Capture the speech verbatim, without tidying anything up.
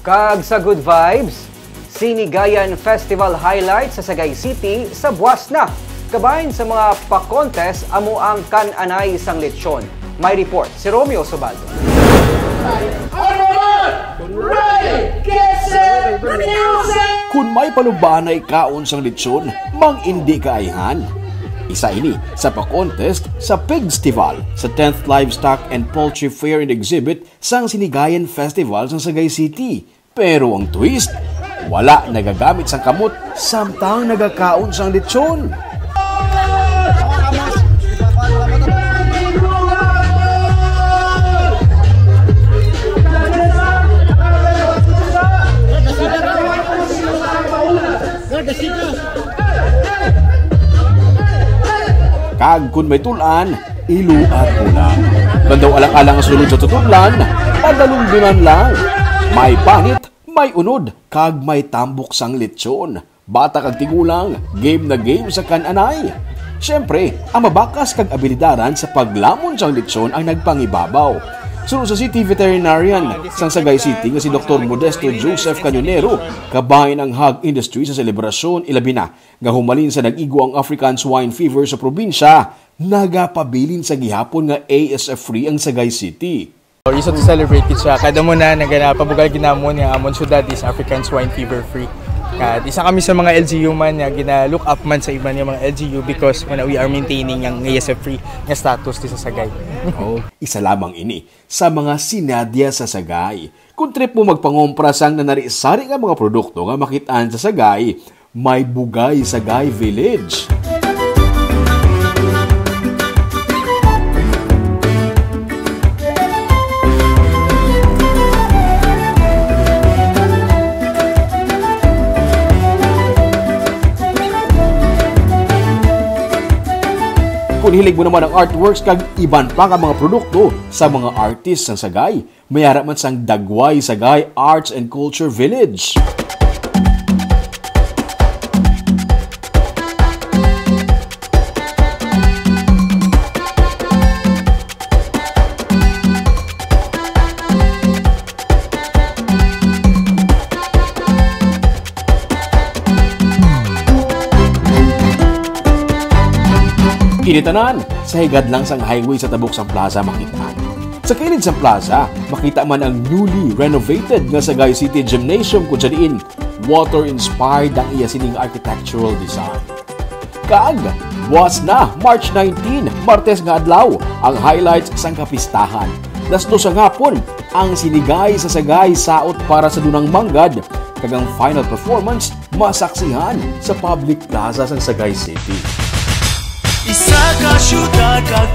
Kag sa Good Vibes, Sinigayan Festival highlights sa Sagay City sa buwas na. Kabahin sa mga pa-contest amo ang kan-anay sang lechon. May report si Romeo Subaldo. Kun may palubaanay kaon sang lechon, mang indi kaayhan. Isa ini sa pa-contest sa Pigstival sa tenth Livestock and Poultry Fair and Exhibit sang Sinigayan Festival sa Sagay City. Pero ang twist, wala nagagamit sang kamot samtang nagakaon sang lechon. Kag kun may tul-an, iluat mo lang. Kon daw alang-alang ang sulod sa tutudlan, padalumduman lang. May panit, may unod, kag may tambok sang lechon. Bata kag tigulang, game na game sa kan-anay. Siyempre, ang mabakas kag abilidaran sa paglamon sang lechon ang nagpangibabaw. Suno sa city veterinarian sang Sagay City nga si Doktor Modesto Joseph Cañonero, kabahin ang hog industry sa selebrasyon, ilabi na nga humalin sa nag-igo ang African Swine Fever sa probinsya, nagapabilin sa gihapon nga A S F free ang Sagay City. Reason to celebrate gid siya. Kada mo na, naganapabugal ginamon nga amon syudad is African Swine Fever free. At isa kami sa mga L G U man nga gina-look up man sa iban nga mga L G U because when we are maintaining ang A S F free nga status di sa Sagay. Oh, isa lamang ini sa mga sinadya sa Sagay. Kung trip mo magpangompra sang nanari-sari nga mga produkto nga makit-an sa Sagay, may Bugay Sagay Village. Kung hilig mo naman ang artworks kag iban pa nga mga produkto sa mga artist sa Sagay, may ara man sang Dagway Sagay Arts and Culture Village. Ini tanan sa higad lang sang highway sa tabok sang plaza makit-an. Sa kilid sang plaza, makita man ang newly renovated nga Sagay City Gymnasium, kung sa diin water-inspired ang iya sining architectural design. Kag buwas na, March nineteen, Martes nga adlaw, ang highlights sang kapistahan. Las dos sang hapon, ang Sinigay sa Sagay saot para sa dunang manggad, kag ang final performance masaksihan sa public plaza sang Sagay City. Isa ka syudad kag